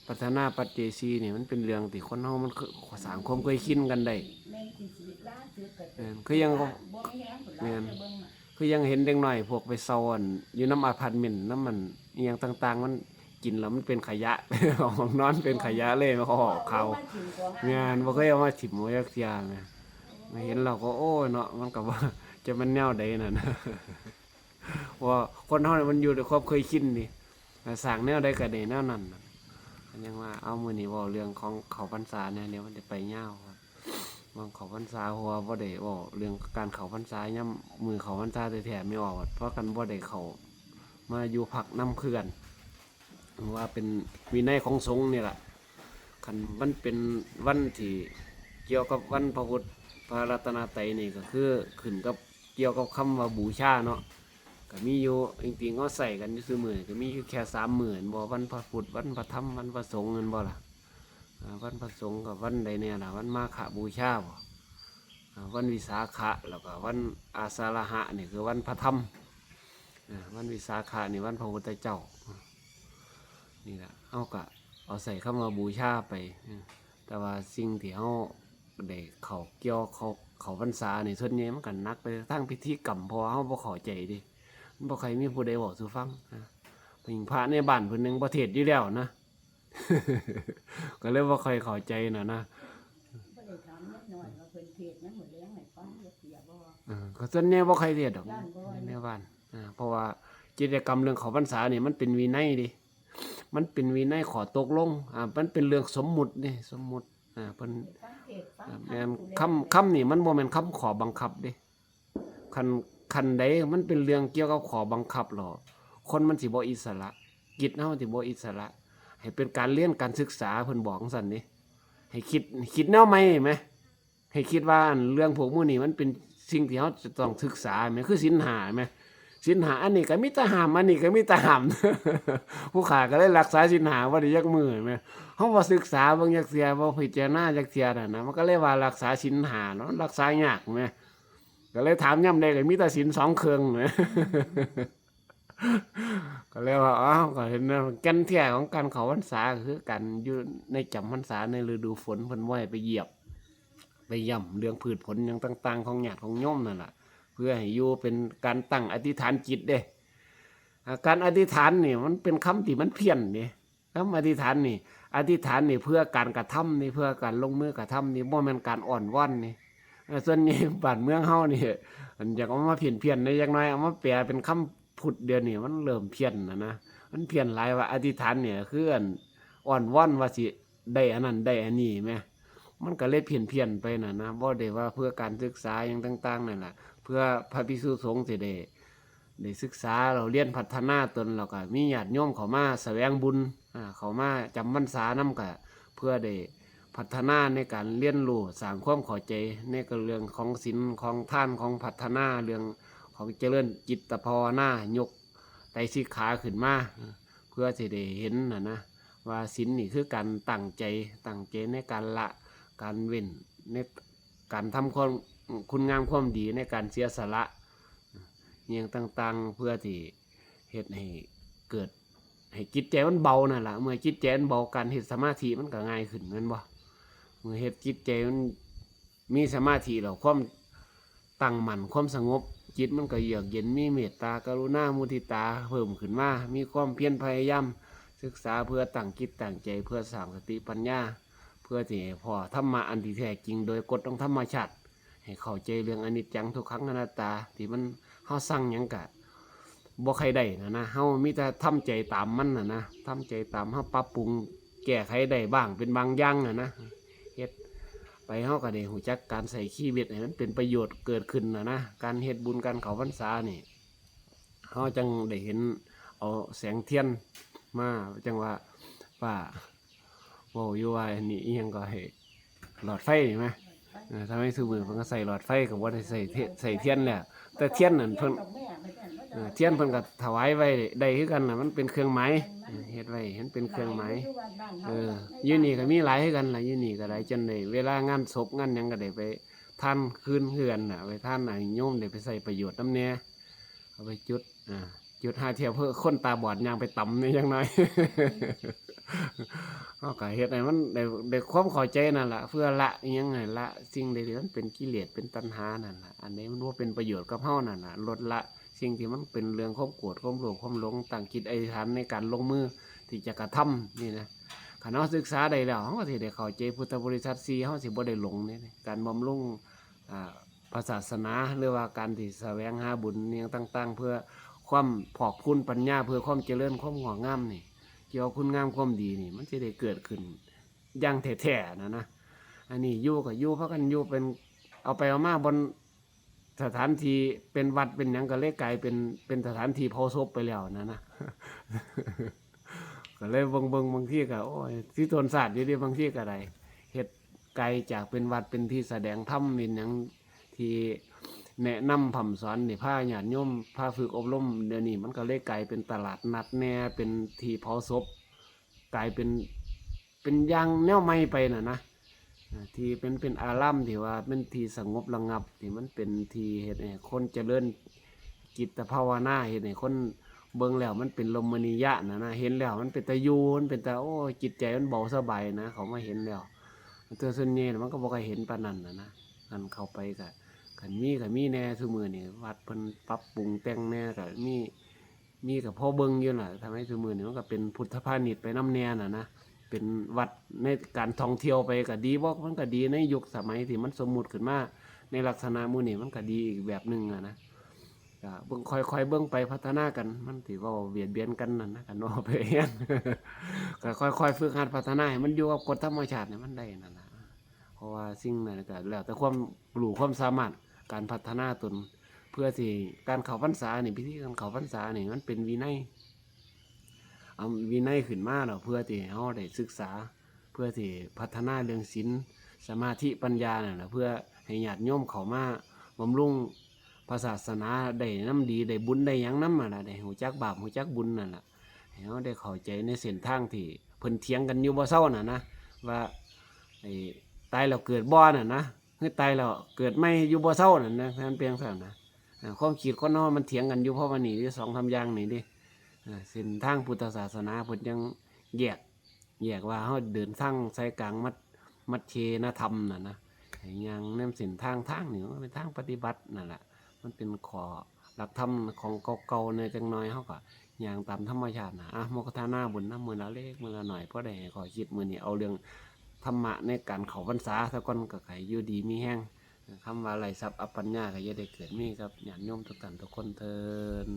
ປັດຖະນາປັດເຈສີນີ້ ມັນເປັນເລື່ອງທີ່ຄົນເຮົາມັນເຄີຍ ສ້າງຄວາມເຄີຍຊິນກັນໄດ້. ແມ່ນ ຄືຍັງ ແມ່ນ ຄືຍັງເຫັນເດັກນ້ອຍພວກໄປເຊົ່າອັນ ຢູ່ນຳອາພາດເມັນ ນຳອັນ ອີ່ຫຍັງຕ່າງໆ ມັນກິນແລ້ວມັນເປັນຂະຫຍະ ຫ້ອງນອນເປັນຂະຫຍະເລີຍ ເຂົາອອກຂ່າວ. ແມ່ນ ບໍ່ເຄີຍເອົາມາຖິ້ມຈັກເທື່ອແໝ່. ມາເຫັນແລ້ວກໍ ໂອ້ຍເນາະ ມັນກໍບໍ່ ຈະແມ່ນແນວໃດນັ້ນ. ເພາະວ່າຄົນເຮົານີ້ມັນຢູ່ດ້ວຍຄວາມເຄີຍຊິນເດ້ ສ້າງແນວໃດກໍໄດ້ແນວນັ້ນ. ກໍຍັງວ່າ ເອົາ ມື້ນີ້ເວົ້າເລື່ອງຂອງເຂົ້າພັນສາແດ່ ດຽວມັນຈະໄປຍາວ. ເລື່ອງເຂົ້າພັນສາ ເພາະວ່າບໍ່ໄດ້ເວົ້າເລື່ອງການເຂົ້າພັນສາ ຍາມມື້ເຂົ້າພັນສາແທ້ໆ ແມ່ອອກພາກັນບໍ່ໄດ້ເຂົ້າມາຢູ່ພັກນຳຄືກັນ. ວ່າເປັນວິໄນຂອງສົງນີ້ລະ. ຄັນມັນເປັນວັນທີ່ກ່ຽວກັບວັນພະພຸດ ພະລັດຕະນະໄຕນີ້ ກໍຄືຂຶ້ນກັບ ກ່ຽວກັບຄຳວ່າບູຊາເນາະ. ກໍມີຢູ່ ຈິງໆ ເຮົາໃຊ້ກັນຢູ່ຊຸມື້ ກໍມີຢູ່ແຄ່ສາມມື້ແມ່ນບໍ່? ວັນພະພຸດ ວັນພະທຳ ວັນພະສົງ ແມ່ນບໍ່ລະ? ອາ ວັນພະສົງກໍວັນໃດແດ່ລະ? ວັນມາຄະບູຊາບໍ? ອາ ວັນວິສາຂະ ແລ້ວກໍວັນອາສາລະຫະ ນີ້ຄືວັນພະທຳ. ອາ ວັນວິສາຂະນີ້ວັນພະພຸດທະເຈົ້າ. ນີ້ລະ ເຮົາກະເອົາໃສ່ຄຳວ່າບູຊາໄປ. ແຕ່ວ່າສິ່ງທີ່ເຮົາໄດ້ເຂົ້າກ່ຽວ ເຂົ້າ ເຂົ້າພັນສານີ້ ສ່ວນໃຫຍ່ມັນກະໜັກໄປທາງພິທີກຳ ເພາະວ່າເຮົາບໍ່ເຂົ້າໃຈເດ້. ມັນບໍ່ຄ່ອຍມີຜູ້ໃດເວົ້າສູ່ຟັງ. ອາ ຍິ່ງພະໃນບ້ານເພິ່ນຍັງບໍ່ເທດຢູ່ແລ້ວນະ. ກໍເລີຍບໍ່ຄ່ອຍເຂົ້າໃຈນະນະ. ບໍ່ໄດ້ຖາມເດັກນ້ອຍວ່າເພິ່ນເທດຍາມມື້ແລງໃຫ້ຟັງຈັກເທື່ອບໍ່? ເອີ ກໍສ່ວນໃຫຍ່ບໍ່ຄ່ອຍເທດດອກ ຢ້ານບໍ່ ໃນບ້ານ. ເອີ ເພາະວ່າກິດຈະກຳເລື່ອງເຂົ້າພັນສານີ້ ມັນເປັນວິໄນເດ້ ມັນເປັນວິໄນ ຂໍ້ຕົກລົງ. ອາ ມັນເປັນເລື່ອງສົມມຸດເດ້ ສົມມຸດ. ອາ ເພິ່ນ ຟັງເທດຟັງ ອາ ທຳ ແມ່ນ ຜູ້ແລງ ຄຳ ຄຳນີ້ມັນບໍ່ແມ່ນຄຳຂໍ້ບັງຄັບເດ້. ຄັນ ຄັນໃດມັນເປັນເລື່ອງກ່ຽວກັບຂໍ້ບັງຄັບແລ້ວ ຄົນມັນຊິບໍ່ອິດສະຫຼະ ຈິດເຮົາຊິບໍ່ອິດສະຫຼະ. ໃຫ້ເປັນການຮຽນການສຶກສາ ເພິ່ນບອກຈັ່ງຊັ້ນເດ້. ໃຫ້ຄິດ ຄິດແນວໃໝ່ແໝ ໃຫ້ຄິດວ່າອັນເລື່ອງພວກໝູ່ນີ້ມັນເປັນສິ່ງທີ່ເຮົາຈະຕ້ອງສຶກສາແໝ ຄືສິນຫ້າແໝ. ສິນຫ້າອັນນີ້ກໍມີແຕ່ຫ້າມ ອັນນີ້ກໍມີແຕ່ຫ້າມ. ຜູ້ຂ້າກໍເລີຍຮັກສາສິນຫ້າບໍ່ໄດ້ຈັກມື້ແໝ. ເຮົາບໍ່ສຶກສາເບິ່ງຈັກເທື່ອ ບໍ່ພິຈາລະນາຈັກເທື່ອນັ້ນນະ ມັນກໍເລີຍວ່າຮັກສາສິນຫ້າເນາະ ມັນຮັກສາຍາກແໝ. ກໍເລີຍຖາມຍາມໃດກໍມີແຕ່ສິນສອງເຄິ່ງ. ກໍເລີຍວ່າ ອ້າວ ກໍເຫັນແກ່ນແທ້ຂອງການເຂົ້າພັນສາ ກໍຄືການຢູ່ໃນຈຳພັນສາໃນລະດູຝົນ ເພິ່ນບໍ່ໃຫ້ໄປຢຽບໄປຢ້ຳເລື່ອງພືດຜົນຫຍັງຕ່າງໆ ຂອງຍາດຂອງໂຍມນັ້ນລະ ເພື່ອໃຫ້ຢູ່ເປັນການຕັ້ງອະທິຖານຈິດເດ້. ອາ ການອະທິຖານນີ້ມັນເປັນຄຳທີ່ມັນພຽນເດ້. ຄຳອະທິຖານນີ້ ອະທິຖານນີ້ເພື່ອການກະທຳນີ້ ເພື່ອການລົງມືກະທຳນີ້ ບໍ່ແມ່ນການອ້ອນວອນນີ້. ເອີ ສ່ວນໃຫຍ່ບ້ານເມືອງເຮົານີ້ ອັນຢາກເອົາມາພຽນໆ ແດ່ຈັກໜ້ອຍ ເອົາມາແປເປັນຄຳພຸດດຽວນີ້ ມັນເລີ່ມພຽນນະນະ ມັນພຽນຫຼາຍວ່າ ອະທິຖານນີ້ຄືອັນອ້ອນວອນວ່າຊິໄດ້ອັນນັ້ນໄດ້ອັນນີ້ແໝ. ມັນກໍເລີຍພຽນໆ ໄປນະນະ ບໍ່ໄດ້ວ່າເພື່ອການສຶກສາຫຍັງຕ່າງໆ ນັ້ນລະ ເພື່ອພະພິກສຸສົງຊິໄດ້ ໄດ້ສຶກສາເລົ່າຮຽນພັດທະນາຕົນ ແລ້ວກໍມີຍາດໂຍມເຂົ້າມາສະແຫວງບຸນ ອາ ເຂົ້າມາຈຳພັນສານຳ ກໍເພື່ອໄດ້ພັດທະນາໃນການຮຽນຮູ້ ສ້າງຄວາມເຂົ້າໃຈໃນເລື່ອງຂອງສິນ ຂອງທານ ຂອງພັດທະນາ ເລື່ອງຂອງຈະເລີນຈິດຕະພາວະນາ ຍົກໄຕສິກຂາຂຶ້ນມາ ເພື່ອຊິໄດ້ເຫັນຫັ້ນນະ ວ່າສິນນີ້ຄືການຕັ້ງໃຈ ຕັ້ງໃຈໃນການລະ ການເວັ້ນ ໃນການທຳຄວາມ ຄຸນງາມຄວາມດີ ໃນການເສຍສະຫຼະ ອີ່ຫຍັງຕ່າງໆ ເພື່ອທີ່ເຮັດໃຫ້ເກີດ ໃຫ້ຈິດໃຈມັນເບົານັ້ນລະ. ເມື່ອຈິດໃຈມັນເບົາ ການເຮັດສະມາທິມັນກໍງ່າຍຂຶ້ນແມ່ນບໍ່? ເມື່ອເຮັດຈິດໃຈມັນມີສະມາທິແລ້ວ ຄວາມຕັ້ງໝັ້ນ ຄວາມສະຫງົບ ຈິດມັນກໍເຍືອກເຢັນ ມີເມດຕາ ກະລຸນາ ມຸທິຕາເພີ່ມຂຶ້ນມາ ມີຄວາມພຽນພະຍາຍາມສຶກສາເພື່ອຕັ້ງຈິດຕັ້ງໃຈ ເພື່ອສ້າງສະຕິປັນຍາ ເພື່ອທີ່ໃຫ້ພໍ້ທຳມະອັນທີ່ແທ້ຈິງໂດຍກົດຂອງທຳມະຊາດ ໃຫ້ເຂົ້າໃຈເລື່ອງອະນິດຈັງ ທຸກຂັງ ອະນັດຕາ ທີ່ມັນ ເຮົາສັ່ງຫຍັງກະບໍ່ຄ່ອຍໄດ້ນະນະ ເຮົາມີແຕ່ທຳໃຈຕາມມັນນະນະ ທຳໃຈຕາມ ເຮົາປັບປຸງແກ້ໄຂໄດ້ບ້າງເປັນບາງຢ່າງນະນະ ເຮັດໄປ ເຮົາກໍໄດ້ຮູ້ຈັກການໃຊ້ຊີວິດໃຫ້ມັນເປັນປະໂຫຍດເກີດຂຶ້ນນະນະ ການເຮັດບຸນ ການເຂົ້າພັນສານີ້ ເຮົາຈັ່ງໄດ້ເຫັນເອົາແສງທຽນມາ ຈັ່ງວ່າປ້າເວົ້າຢູ່ວ່າ ອັນນີ້ອີ່ຫຍັງກໍໃຫ້ຫຼອດໄຟນີ້ແມ ເອີ ທຳໄມຊຸມື້ເພິ່ນກໍໃຊ້ຫຼອດໄຟ ກໍບໍ່ໄດ້ໃຊ້ເທ- ໃຊ້ທຽນແລ້ວ ແຕ່ທຽນນັ້ນເພິ່ນ ເອີ ທຽນເພິ່ນກໍຖວາຍໄວ້ໄດ້ຄືກັນລະ ມັນເປັນເຄື່ອງໝາຍ ເອີ ເຮັດໄວ້ເຫັນເປັນເຄື່ອງໝາຍ ເອີ ຢູ່ນີ້ກໍມີຫຼາຍຄືກັນລະ ຢູ່ນີ້ກໍຫຼາຍ ຈົນໄດ້ເວລາງານສົບງານຫຍັງກໍໄດ້ໄປທານຄືນຄືກັນນະ ໄປທານໃຫ້ໂຍມໄດ້ໄປໃຊ້ປະໂຫຍດນຳແດ່ ເອົາໄປຈຸດ ອາ ຈຸດຫ້າທຽບເພື່ອຄົນຕາບອດຍ່າງໄປຕຳນີ້ຢ່າງໜ້ອຍ ເຮົາກໍເຮັດໃຫ້ມັນໄດ້ ໄດ້ຄວາມເຂົ້າໃຈນັ້ນລະ ເພື່ອລະອີ່ຫຍັງໃຫ້ລະສິ່ງໃດທີ່ມັນເປັນກິເລດເປັນຕັນຫານັ້ນລະ ອັນໃດມັນບໍ່ເປັນປະໂຫຍດກັບເຮົານັ້ນລະ ລົດລະສິ່ງທີ່ມັນເປັນເລື່ອງຄວາມໂກດຄວາມໂລບຄວາມຫຼົງ ຕັ້ງຈິດອະທິຖານໃນການລົງມືທີ່ຈະກະທຳນີ້ນະ ຄັນເຮົາສຶກສາໄດ້ແລ້ວ ເຮົາກໍຊິໄດ້ເຂົ້າໃຈພຸດທະບໍລິສັດສີ່ ເຮົາຊິບໍ່ໄດ້ຫຼົງເດ້ ການບຳລຸງ ອ່າ ພະສາສະໜາ ຫຼືວ່າການທີ່ສະແຫວງຫາບຸນຫຍັງຕ່າງໆ ເພື່ອຄວາມພອກພູນປັນຍາ ເພື່ອຄວາມຈະເລີນຄວາມງອກງາມນີ້ ກ່ຽວກັບຄຸນງາມຄວາມດີນີ້ ມັນຊິໄດ້ເກີດຂຶ້ນຢ່າງແທ້ໆນະນະ ອັນນີ້ຢູ່ກໍຢູ່ ພາກັນຢູ່ເປັນ ເອົາໄປເອົາມາບ່ອນ ສະຖານທີ່ເປັນວັດເປັນຫຍັງ ກໍເລີຍກາຍເປັນ ເປັນສະຖານທີ່ເຜົາສົບໄປແລ້ວນະນະ ກໍເລີຍເບິ່ງໆ ບາງທີກໍ ໂອ້ຍ ຊິໂຕນຊາດຢູ່ເດ ບາງທີກໍໄດ້ ເຮັດກາຍຈາກເປັນວັດເປັນທີ່ສະແດງທຳເປັນຫຍັງ ທີ່ແນະນຳພ່ຳສອນນີ້ ພາຍາດໂຍມ ພາຝຶກອົບຮົມ ດຽວນີ້ມັນກໍເລີຍກາຍເປັນຕະຫຼາດນັດແດ່ ເປັນທີ່ເຜົາສົບ ກາຍເປັນ ເປັນຢ່າງແນວໃໝ່ໄປນະນະ ທີ່ເປັນ ເປັນອາລາມທີ່ວ່າເປັນທີ່ສະຫງົບລະງັບ ທີ່ມັນເປັນທີ່ເຮັດໃຫ້ຄົນຈະເລີນຈິດຕະພາວະນາ ເຮັດໃຫ້ຄົນເບິ່ງແລ້ວມັນເປັນລົມມະນີຍະນະນະ ເຫັນແລ້ວມັນເປັນຕາຢູ່ ມັນເປັນຕາ ໂອ້ຍ ຈິດໃຈມັນເບົາສະບາຍນະ ເຂົາມາເຫັນແລ້ວ ແຕ່ສ່ວນໃຫຍ່ມັນກໍບໍ່ຄ່ອຍເຫັນປານນັ້ນນະນະ ຄັນເຂົ້າໄປກໍ ຄັນມີກໍມີແດ່ ຊຸມື້ນີ້ວັດເພິ່ນປັບປຸງແຕ່ງແດ່ ກໍມີ ມີກໍພໍເບິ່ງຢູ່ນະ ທຳໃຫ້ຊຸມື້ນີ້ມັນກໍເປັນພຸດທະພານິດໄປນຳແດ່ນະນະ ເປັນວັດໃນການທ່ອງທ່ຽວໄປກໍດີບໍ່ ມັນກໍດີໃນຍຸກສະໄໝທີ່ມັນສົມມຸດຂຶ້ນມາໃນລັກສະນະມື້ນີ້ ມັນກໍດີອີກແບບໜຶ່ງນະ ກໍເບິ່ງ ຄ່ອຍໆເບິ່ງໄປ ພັດທະນາກັນ ມັນຊິເວົ້າບຽດບຽນກັນນັ້ນນະ ຄັນເວົ້າໄປແຮງ ກໍຄ່ອຍໆຝຶກຫັດພັດທະນາໃຫ້ມັນຢູ່ກັບກົດທຳມະຊາດໃຫ້ມັນໄດ້ນັ້ນນະ ເພາະວ່າສິ່ງນັ້ນກໍແລ້ວແຕ່ຄວາມຮູ້ຄວາມສາມາດ ການພັດທະນາຕົນ ເພື່ອທີ່ການເຂົ້າພັນສານີ້ ພິທີການເຂົ້າພັນສານີ້ມັນເປັນວິໄນ ເອົາວິໄນຂຶ້ນມາແລ້ວ ເພື່ອທີ່ເຮົາໄດ້ສຶກສາ ເພື່ອທີ່ພັດທະນາເລື່ອງສິນ ສະມາທິ ປັນຍານັ້ນນະ ເພື່ອໃຫ້ຍາດໂຍມເຂົ້າມາບຳລຸງພະສາສະໜາໄດ້ນຳດີ ໄດ້ບຸນໄດ້ຫຍັງນຳຫັ້ນລະ ໄດ້ຮູ້ຈັກບາບຮູ້ຈັກບຸນນັ້ນລະ ໃຫ້ເຮົາໄດ້ເຂົ້າໃຈໃນເສັ້ນທາງທີ່ເພິ່ນຖຽງກັນຢູ່ບໍ່ເຊົານັ້ນນະ ວ່າ ໄອ້ ຕາຍແລ້ວເກີດບໍ່ນັ້ນນະ ຄືຕາຍແລ້ວເກີດໃໝ່ຢູ່ບໍ່ເຊົານັ້ນນະ ມັນເປັນຈັ່ງຊັ້ນນະ ຄວາມຄິດຄົນເຮົາມັນຖຽງກັນຢູ່ ເພາະວ່ານີ້ຢູ່ສອງສາມຢ່າງນີ້ເດ້ ເສັ້ນທາງພຸດທະສາສະໜາເພິ່ນຈັ່ງແຍກ ແຍກວ່າເຮົາເດີນທາງສາຍກາງມັດ ມັດເຄນະທຳນັ້ນນະ ໃຫ້ຍ່າງນຳເສັ້ນທາງ ທາງນີ້ມັນເປັນທາງປະຕິບັດນັ້ນລະ ມັນເປັນຂໍ້ຫຼັກທຳຂອງເກົ່າໆແດ່ ຈັກໜ້ອຍເຮົາກໍຍ່າງຕາມທຳມະຊາດນະ ອາ ໂມກະທະນາບຸນນຳ ມື້ລະເລັກມື້ລະໜ້ອຍ ພໍໄດ້ໃຫ້ຂໍ້ຄິດມື້ນີ້ ເອົາເລື່ອງທຳມະໃນການເຂົ້າພັນສາສາກ່ອນ ກໍໃຫ້ຢູ່ດີມີແຮງ ຄຳວ່າໄລຊັບອັບປັນຍາ ກໍຢ່າໄດ້ເກີດມີກັບຍາດໂຍມທຸກທ່ານທຸກຄົນເທີ້ນ.